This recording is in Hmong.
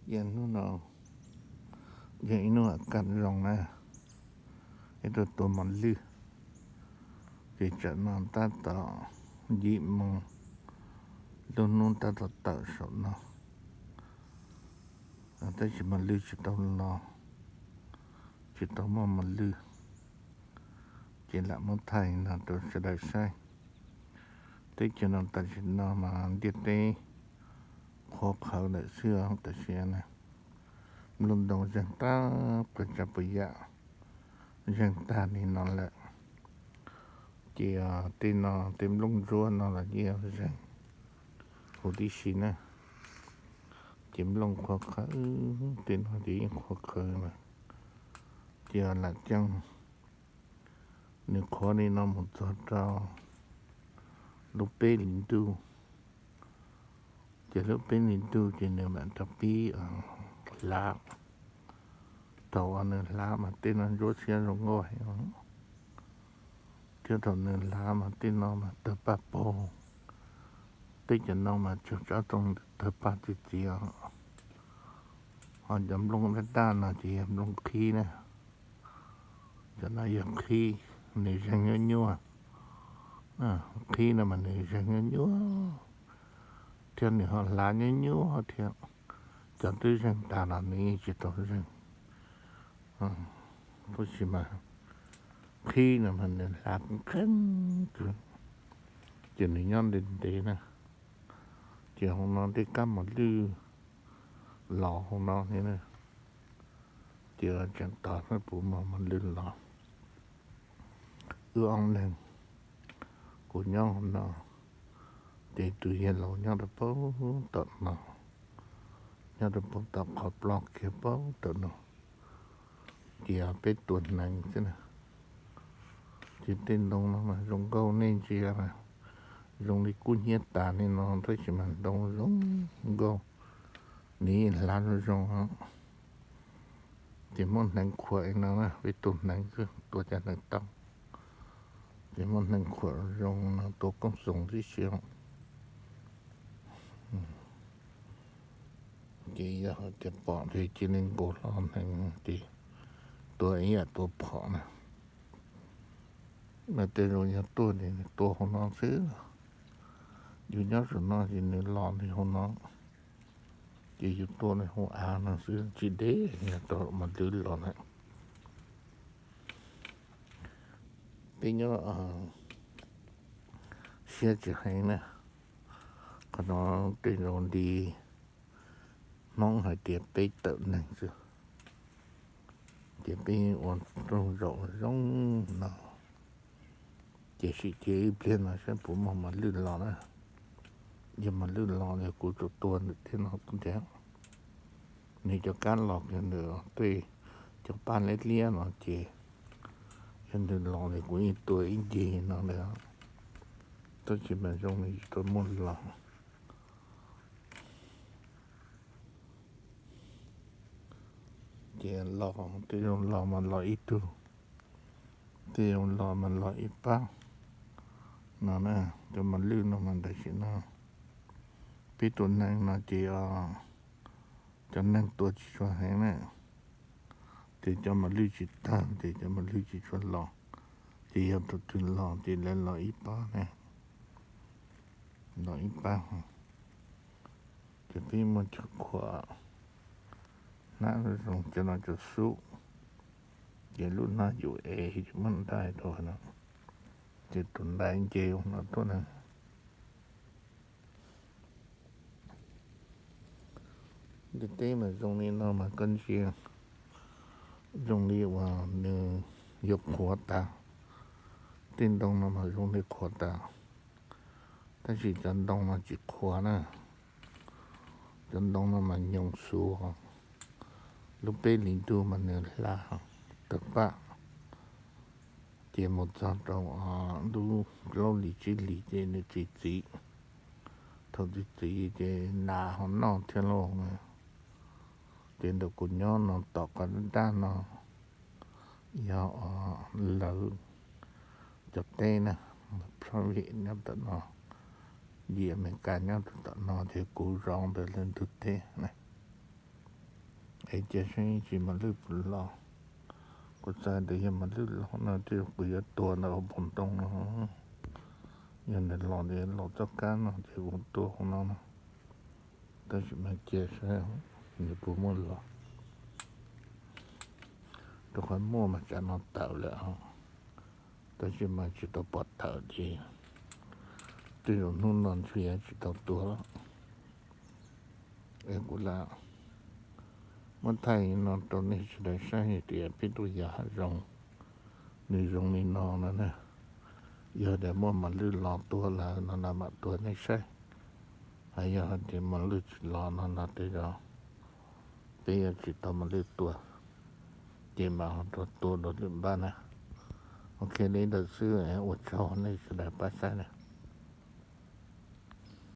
Yog hnub no yog ib hnub kaj zoo na, ib tug tua mos lwj, ces tsam no tab tom yim moos, lub hnub tab tom tawm saum no, tab sis mos lwj tsis tau los, tsis tau muaj mos lwj, ces lam muab thaij no rau sawv daws saib. Teb chaws no tam sim no mas ntiaj teb qhuav qhawv lawm xwb tam sim no. Nplooj ntoo zeeg tag, puas tsav puas yam zeeg tag li no lawm. Ces tej no tej nplooj ntsuab no los yeej zeeg huv tib si na. Ces nplooj qhuav qhawv, tej no ces yeej qhuav qhawv lawm. Ces lam coj nws qhuav li no mus txog rau lub peb hlis ntuj. Ces lub peb hlis ntuj ces nws mam rov pib hlav. Thaum uas nws hlav mas tej no ntsuab xiab zoo nkauj heev, thiab thaum nws hlav mas tej no mas tawg paj paug. Tej cov no mas tsuas tsob tooj tawg paj txiv txiv os. Ho cov nplooj daj daj no ces yog nplooj qhib na. Cov no yog qhib, nws zeeg nyuaj nyuaj. Qhib no mas nws zeeg nyuaj nyuaj thiab nws ho hlav nyuaj nyuaj thiab. Cov twb zeeg tas los nws yeej tsis tau zeeg. Tab sis mas qhib no mas nws hlav kheej kawg, ces nws nyob ntev ntev na. Ces hauv no tej kab mos lwj los hauv no thiab na. Ces tseem tos saib puas muaj mos lwj los. Wb ob leeg, kuv nyob hauv no, ces tus yawg laus nyob rau puag tom no, nyob rau puag tom qhov ploj kiag puag tom no. Ces peb tua hneev xwb na. Ces tej ntoo no mas zoo nkauj, nej ntsia mas zoo li kub hnyiab tas li no tab sis mas ntoo zoo nkauj, nws yeej hlav zoo zoo. Ces muab hneev khuam li no na, peb tua hneev xwb, tua cov hneev taub. Ces muab hneev khuam zoo no tua koob xoos tib si. Ces yog hais tias pom ces cia li nkaus hlo hneev ces tua ib yam tua phom na. Mas tej zaum yog tuaj ces nws tua hauv no xwb. Yus nyob saum no ces nws los li hauv no, ces yus tua li hauv av no xwb tsis deb, yog tau mos lwj los lawm. Peb nyob siab tsis heev na, qhov no tej zaum li Hmoob hais tias peb tawm neeg xwb, ces peb ua rooj zaum zoo no, ces sim cia ib pliag no saib puas muaj mos lwj los na. Yog mos lwj los ces kuv tsuas tua ntawm tej no thiab. Nws cov kab los kiag ntawm tej cov paj liab liab no ces yog nws los ces kuv yeej tua ib ncig no ntawd, tab sis mas zoo li tsis tau muaj los. Ces los tej zaum los mas los ib tug, tej zaum los mas los ib pab no na. Cov mos lwj no mas tam sim no peb tua neeg no ces cov neeg tua tsis tshua heev na, ces cov mos lwj tsis tawg ces cov mos lwj tsis tshua los. Ces yog thaum twg los ces lawv los ib pab ne, los ib pab. Ces peb muaj cov khuam hnab zoo, cov no cov xub, ces lub hnab yus es muab ntais rau no, ces tus ntais nce no tuaj na. Ntiaj teb mas zoo li no mas koj ntsia zoo li uas nws yuav qhuav tas. Tej ntoo no mas zoo li qhuav tas, tab sis cov ntoo no tsis qhuav na. Cov ntoo no mas nyoos xuv, lub peb hlis ntuj mas nws hla tawg paj, ces mus txog rau lub plaub hlis tsib hlis ces nws txiv txiv. Thaum txiv txiv ces nas ho noj thiab lauj. Ces ntawm kuv nyob no tom qab dab no yog lawv cov teb na, private nyob tom no, yim Amelikas nyob rau tom no ces kuv zov ntawm lawv ntug teb na. Qhib cia saib tsis mas lwj puas los. Kuv xav tias yog mas lwj los no ces kuv yuav tuag ntawm hauv paus ntoo no. Yog nws los ces los txoj kab no ces kuv tuag hauv no no. Tab sis mas cia saib nws puas muaj los. Rau qhov muaj mas tsam no tawm lawm os, tab sis mas tsis tau pom tawm ces tej zaum hnub no ntshe yuav tsis tau tuag lawm. Es kuv lam muab thaij no rau nej sawv daws saib hais tias peb tug yam hav zoov nws zoo li no no na. Yog tias muaj mas lwj los tuag lawm no no mam tuag nej saib. Hos yog hais tias mas lwj tsis los no no tej zaum peb yuav tsis tau mas lwj tuag, ces mam ho rau tua dua lwm npab na. Ok, li ntawd xwb, ua tsaug nej sawv daws pab saib na.